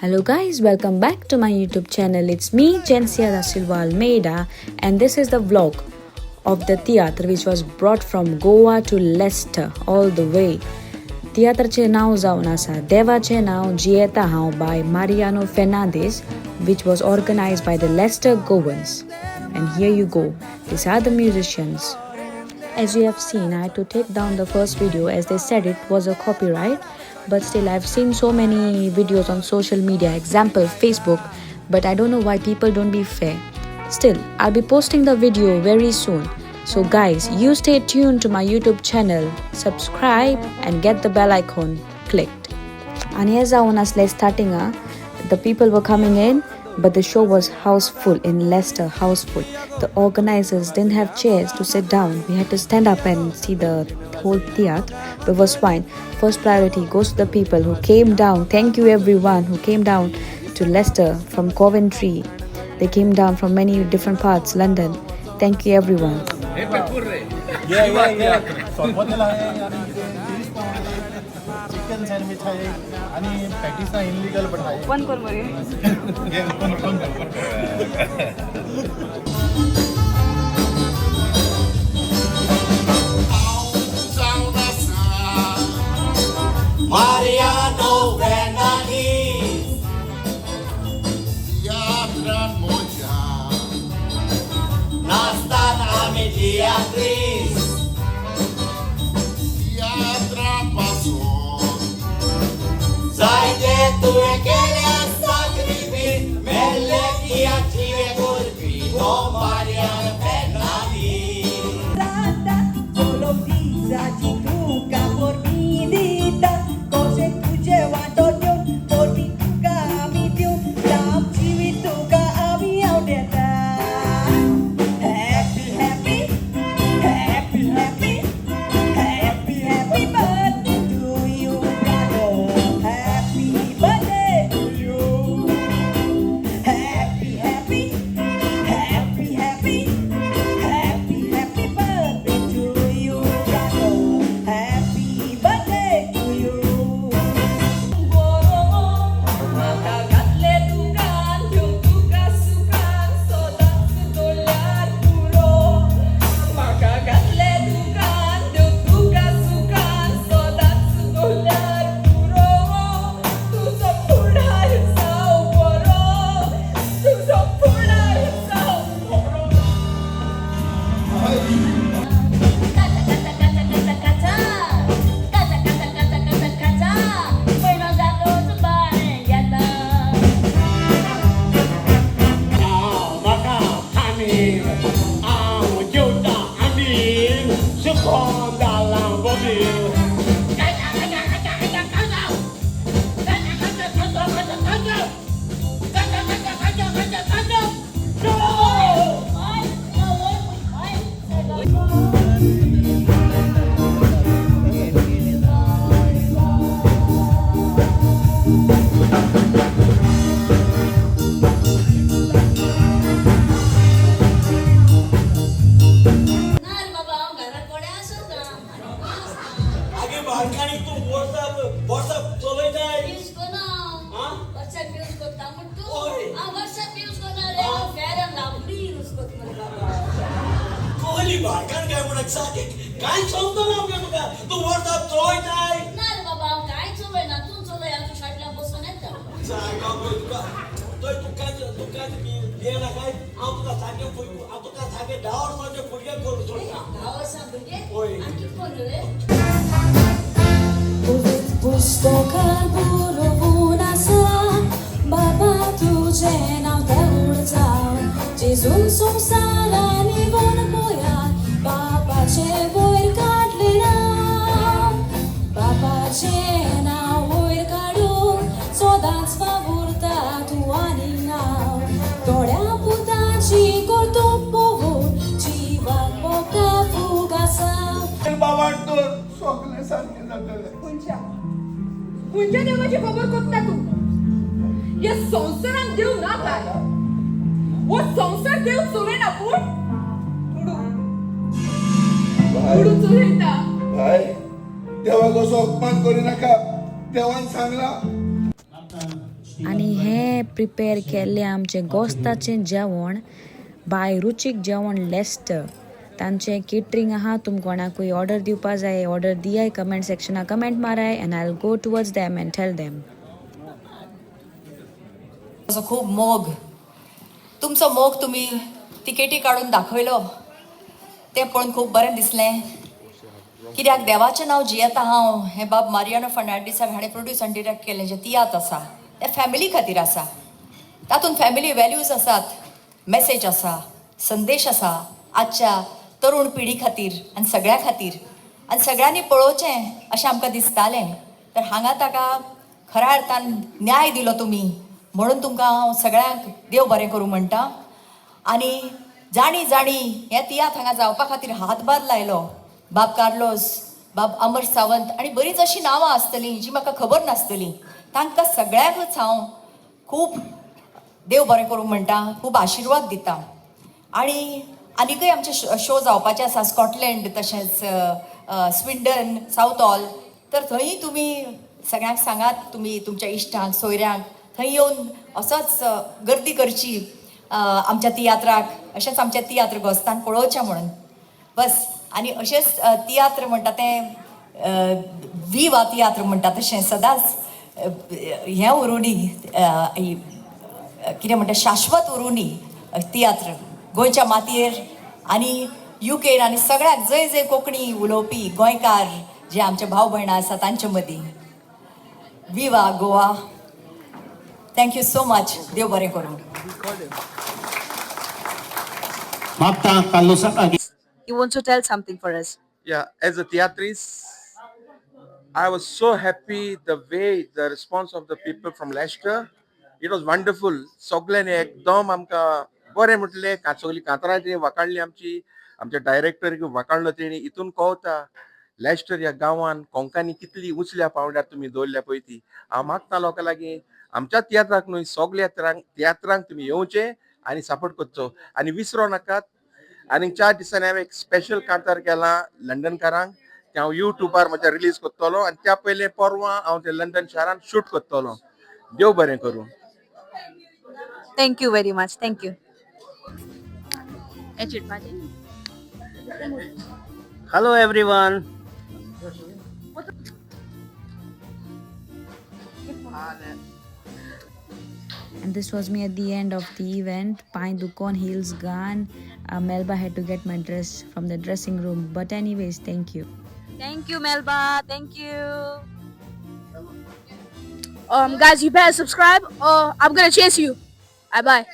Hello guys, welcome back to my YouTube channel. It's me, Jensia da Silva Almeida, and this is the vlog of the theatre which was brought from Goa to Leicester all the way. तियात्राचें नांव जावन आसा देवाचें नांव जियेता हांव by Mariano Fernandes, which was organized by the Leicester Goans. And here you go. These are the musicians. As you have seen, I had to take down the first video as they said it was a copyright, but still I've seen so many videos on social media, example Facebook, but I don't know why people don't be fair. Still, I'll be posting the video very soon. So guys, you stay tuned to my YouTube channel, subscribe and get the bell icon clicked. आनी हें जावन आसलें स्टार्टिंगा, the people were coming in, but the show was house full in Leicester, house full. The organizers didn't have chairs to sit down. We had to stand up and see the whole theatre, but it was fine. First priority goes to the people who came down. Thank you everyone who came down to Leicester from Coventry. They came down from many different parts, London. Thank you everyone. Yeah. सोलपत्तेला आहे आणि chicken sandwich आहे आणि patties ना illegal but आहे. Open कर मरे. घे, open कर. Mariano Fernandez, Teatran moja, Nastan ami Beatriz, teatran pason, जायते तुवें केले sacrifice, मेल्ले तियात्रिवे करपी तो Mariano Fernandez. Solo तुका परबीं दिता, कशें तुजें वांटो दिवन परबीं तुका आमी दिवन लांब जिवीत तुका आमी आवडेता. Happy happy happy happy happy happy birthday to you, brother. Happy birthday to you. Happy happy happy happy happy happy birthday to you, brother. Happy birthday to you. म्हाका घातले दुकान घेवन तुका सुखान सदांच दवरल्यार पुरो. म्हाका घातले दुकान घेवन तुका सुखान सदांच दवरल्यार पुरो. तुजो फुडार जावं बरो, तुजो फुडार जावं बरो. Kacha, kacha, kacha, kacha, kacha. Kacha, kacha, kacha, kacha, kacha. म्हयनो जातोच बाळें येता. म्हाका आनी हांव जेवता आनी सुकोन जालां बोबील. काचा काचा काचा काचा काचा काचा काचा काचा काचा काचा काचा काचा काचा काचा काचा. हय, हय, हय. ना रे बाबा, हांव घरा कडेन आसता आनी कोण आसता. आगे बारकाणी, तूं व्हॉट्सअप व्हॉट्सअप चलयताय? यूज करना हांव. आं? व्हॉट्सएप यूज करता म्हण तूं? हय. हांव व्हॉट्सएप यूज करना रे, हांव फेर एंड लवली यूज करता मरे बाबा. कोहली बारकान काय म्हणत सारकें कांय समजना मगे तुका. तूं व्हॉट्सअप चलयताय? ना रे बाबा, हांव कांय चलयना. तूं चलय, हांव तुज्या फाटल्यान बसून येता. सांग तुका, थंय तुका तुका येना काय. हांव तुका सारकें, हांव तुका सारकें 10 वर्सांचें भुरगें करून सोडटा. 10 वर्सां भुरगें? हय. आनी कितें करूं रे? पुस्तकां बरोवन आसा, बाबा तुजें नांव देवूळ जावं, जेजून संवसारान येवन पळयात बापाचें वयर काडलें नांव, बापाचें नांव वयर काडून सदांच वावुरता तूं आनी हांव. थोड्या पुताची करतूप पळोवन जिवाक भोगता फुगासांव. बाबा तर सगळें सारकें जातलें. खंयच्या खंयच्या देवाची खबर कोत्ता तूं? हे संवसारान देव ना काय? हो संवसार देव चलयना, पूण दुडू भाय, दुडू चलयता. भाय, देवाक असो अपमान करिनाका. देवान सांगला. आमकां आनी हें प्रिपेर केल्लें आमचें गोस्ताचें जेवण बाय रुचीक जेवण लेस्टर. तांचें केटरींग आहा. तुम कोणाकूय ऑर्डर दिवपा जाय, ऑर्डर दियाय, कमेंट सेक्शना कमेंट माराय and I go towards them and tell them. असो खूब मोग, तुमचो मोग तुमी तिकेटी काडून दाखयलो तें पळोवन खूब बरें दिसलें. कित्याक देवाचें नांव जियेता हांव हें बाब मारियानो फर्नांडीस साहेब हाणें प्रोड्यूस आनी डिरेक्ट केल्लें जें तियात्र आसा तें फॅमिली खातीर आसा. तातूंत फॅमिली वॅल्यूज आसात, मॅसेज आसा, संदेश आसा आजच्या तरूण पिढी खातीर आनी सगळ्या खातीर, आनी सगळ्यांनी पळोवचें अशें आमकां दिसतालें. तर हांगा ताका खऱ्या अर्थान न्याय दिलो तुमी, म्हणून तुमकां हांव सगळ्यांक देव बरें करूं म्हणटा. आनी जाणी जाणी हे तियात्र हांगा जावपा खातीर हातभार लायलो, बाब कार्लोस, बाब अमर सावंत आनी बरीच अशीं नांवां आसतलीं जी म्हाका खबर नासतलीं, तांकां सगळ्यांकूच हांव खूब देव बरें करूं म्हणटा, खूब आशिर्वाद दिता. आनी आनीकय आमचे शो जावपाचे आसा स्कॉटलँड, तशेंच स्विंडन, सावथ हॉल, तर थंय तुमी सगळ्यांक सांगात, तुमी तुमच्या इश्टांक सोयऱ्यांक थंय येवन असोच गर्दी करची आमच्या तियात्राक, अशेंच आमच्या तियात्र गोस्तान पळोवचें म्हणून बस. आनी अशेंच तियात्र म्हणटा तें विवा तियात्र म्हणटा तशें सदांच हें उरूं दी, कितें म्हणटा, शाश्वत उरूं दी तियात्र गोंयच्या मातयेर आनी युकेन आनी सगळ्याक जंय जंय कोंकणी उलोवपी गोंयकार जे आमचे भाव भयणां आसा तांचे मदीं. Viva Goa. Thank you so much. देव बरें करूं. मागता कार्लोसा. You want to tell something for us? Yeah, as a theatrist, I was so happy the way the response of the people from Leicester. It was wonderful. सगळ्यांनी एकदम आमकां बरें म्हटलें. सगळीं कांतरां तेणी वाखाणली आमची, आमच्या डायरेक्टरीक वाखाणलो तेणी. हितून कळता लॅस्टर ह्या गांवान कोंकणी कितली उंचल्या पांवड्यार तुमी दवरल्या पळय ती. हांव मागता लोकां लागीं, आमच्या तियात्राक न्हय सगल्या तियात्रांक तुमी येवचें आनी सपोर्ट करचो आनी विसरो नाकात. आनी 4 दिसांनी हांवें एक स्पेशल कांतार केलां लंडनकारांक, तें हांव युट्यूबार म्हज्या रिलीज करतलो आनी त्या पयलें परवां हांव ते लंडन शारान शूट करतलो. देव बरें करूं. Thank you very much. Thank you. Hello everyone. And this was me at the end of the event. पांय दुखोन, heels gone. Melba had to get my dress from the dressing room. But anyways, thank you. Thank you, Melba. Thank you. Guys, you better subscribe or I'm gonna chase you. Bye bye.